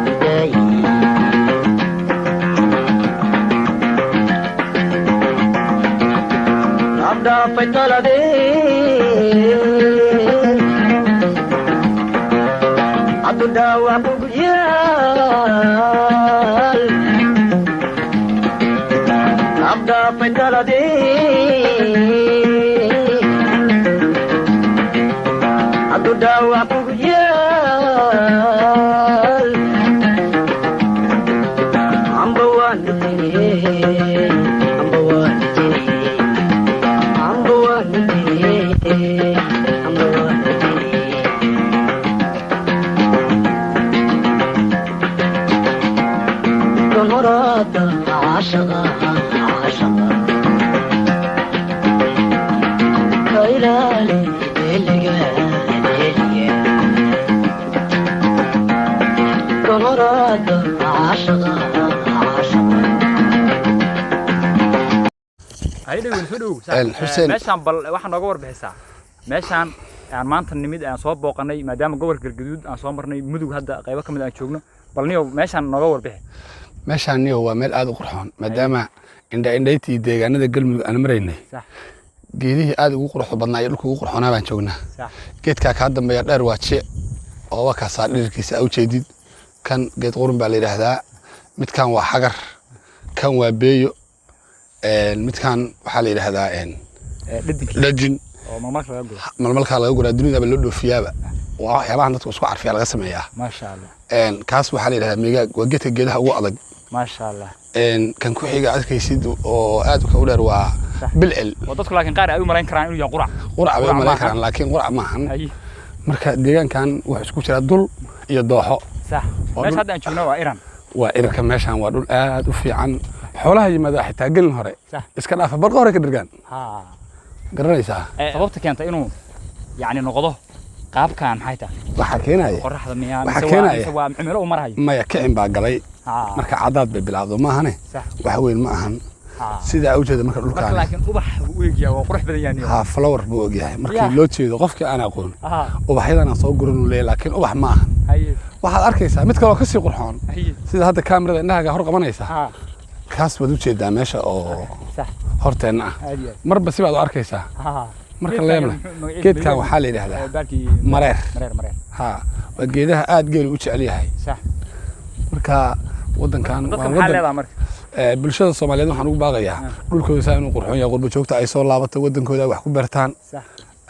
Idaaye abdhaafay taladee, hadduu dhaawac kugu yaal, abdhaafay taladee, hadduu dhaawac kugu yaal, amba waan dhintay, amba waan dhintay, amba waan dhintay, amba waan dhintay. Muraada caashaqa, caashaqa ka ilaali dheeliga, dheeliga. Muraada caashaqa, caashaqa. Hay dhawin, soo dhow. Xuseen. Meeshaan bal waxaa nooga warbixisaa, meeshaan aan maanta nimid, aan soo booqanay, maadaama gobolka Galgaduud aan soo marnay, Mudug hadda qaybo ka mid aan joogno, bal niyow meeshaan nooga warbixi. Meeshaan niyo waa meel aad u qurxoon, maadaama indha indhayntii deegaanada Galmudug aan maraynay, geedihii aad ugu quruxda badnaa iyo dhulka ugu qurxoonaa baan joognaa. Geedkaa kaa dambeeya dheer waa jic oo waa kaasaa dhirirkiisa aa ujeedid. Kan geed qurun baa la yidhaahdaa, midkan waa xagar, kan waa beeyo, midkan waxaa la yidhaahdaa Dhadinkii dhajin oo malmalka laga guro. Malmalkaa laga guraa, dunidaba loo dhoofiyaaba, waa waxyaabahan dadku isku carfiya laga sameeyaa. Maasha Allah. Kaas waxaa la yidhahdaa meegaag, waa geedka geedaha ugu adag. Maasha Allah. Kan ku xiga arkaysid oo aad u dheer waa bilcil. Oo dadku laakiin qaar ay u malayn karaan inuu yahay qurac. Qurac bay u Qurac malayn maahan. karaan, laakiin qurac maahan. Marka deegaankan wuxuu isku jiraa dul iyo dooxo. Oo Meesha hadda aan joogno waa Iran. Waa irarka meeshan, waa dhul aad u fiican, xoolaha yimaada xitaa gelin hore iska dhaafa, barqa hore ka dhirgaan. Garanaysaa? Sababta keenta inuu yacni noqdo qaabkan maxay tahay? Waxaa keenaya Qoraxda miyaa Waxaa mise waa keenaya- mise waa cimilo u marahayo? Maya, kicin baa galay. Marka cadaad bay bilaabdo maahane, wax weyn ma ahan. Sidaa ujeeda marka Marka dhulkaan laakiin ubax buu u egyahay, waa qurux badan yahay. Ha, flower buu ogyahay markii loo jeedo qofkii aan aqoon. Ubaxyadan aan soo guran uu leeyahay, laakiin ubax ma ahan. Waxaad arkaysaa mid kaloo kasii qurxoon, sida hadda kaamirada indhahaaga hor qabanaysa. Kaas baad ujeedaa meesha oo horteenna ah. Aad iyo aad. Marba si baad u arkaysaa. Marka Geedkan la yaab leh magaciisa geedkan waxaa la yidhaahdaa baalkii mareer. Mareer, mareer. Ha, waa geedaha aad geelu u jecel yahay. Marka wadankan Dadka waa maxaa wadan leedaha marka? Bulshada Soomaaliyeed waxaan ugu baaqayaa dhulkooda saa inuu qurxoon yahay, qurbo joogta ay soo laabato, wadankooda ay wax ku beertaan,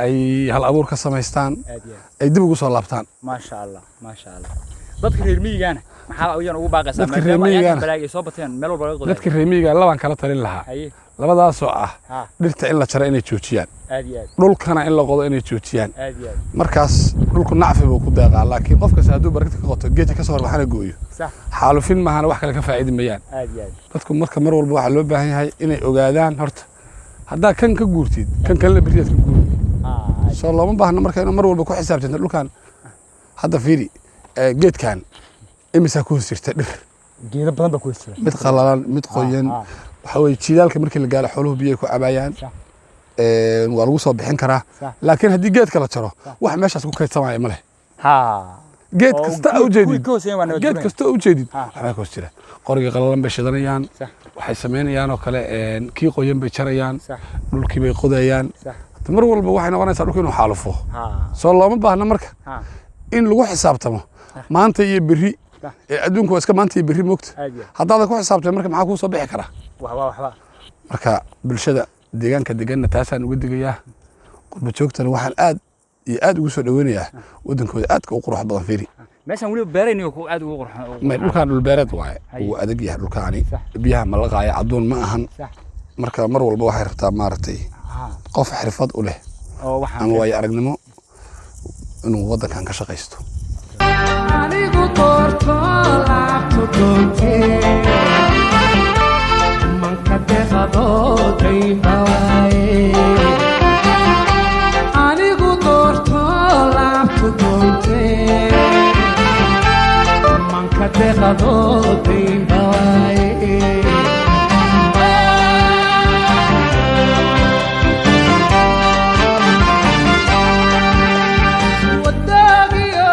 ay hal abuur ka samaystaan, Aad iyo aad. ay dib ugu soo laabtaan. Maasha Allah, maasha Allah. Dadka reer miyigana maxaa ayaan ugu baaqaysaa, Dadka reer maadaama ayaankan miyigana- balaag ay soo bateen, meel walba laga qodayo? Dadka reer miyiga labaan kala talin lahaa, labadaasoo ah dhirta in la jaro inay joojiyaan, Aad iyo aad. dhulkana in la qodo inay joojiyaan. Aad iyo aad. Markaas dhulku nacfi buu ku deeqaa, laakiin qof kasta hadduu barakta ka qoto, geedka ka soo horbaxana gooyo, xaalufin maahana wax kale ka faa'idi mayaan. Aad iyo aad. Dadku marka mar walba waxaa loo baahan yahay inay ogaadaan horta haddaa kan ka guurtid, kan kalena beriyaad ka guuri. Soo looma baahna marka inuu mar walba ku xisaabtanto dhulkan. Hadda fiiri, geedkan imisaa ku hoos jirta dhir? Geedo badan baa ku jira. Mid qalalan, mid qoyan. Waxaa weye jiilaalka markii la gaaro xooluhu biyay ku cabayaan. Waa lagu soo bixin karaa. Laakiin haddii geedka la jaro, wax meeshaas ku kaydsamaya ma leh. Geed Oo kasta ujeedid, kuwii ka hooseeya waa nabad geed guuraya. kasta ujeedid, waxbaa ka hoos jira. Qoriga qalalan bay shidanayaan, waxay samaynayaan oo kale, kii qoyan bay jarayaan, dhulkii bay qodayaan. Mar walba waxay noqonaysaa dhulka inuu xaalufo. Soo looma baahna marka in lagu xisaabtamo maanta iyo berri? Ee adduunku waa iska maanta iyo berri, moogta. Aad iyo aad. Haddaadan ku xisaabtay marka maxaa kuu soo bixi karaa? Waxba, waxba. Marka bulshada deegaanka deganna taasaan uga digayaa, qurba joogtana waxaan aad iyo aad ugu soo dhaweynayaa wadankooda aadka u qurux badan, fiiri. Meeshan weliba beerayniyo ku aad ugu qurxan. May, dhulkaan dhul beereed waaye. Wuu adag yahay dhulkaani. Biyaha ma laqaayo, cadduun ma ahan. Marka mar walba waxay rabtaa maaragtay qof xirfad u leh Oo waxaan ama waayo aragnimo inuu wadankan ka shaqaysto. Anigu doorto laabto doontee, manka deqadoodaynba waaye. Anigu doorto laabto doontee, manka deqadoodaynba waaye. Wadaagiyo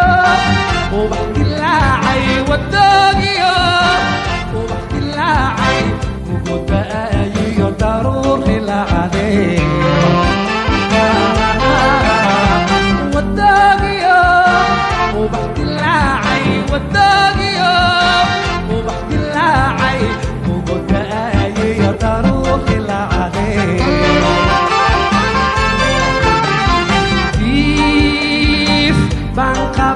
ubax dilaacay. Baan.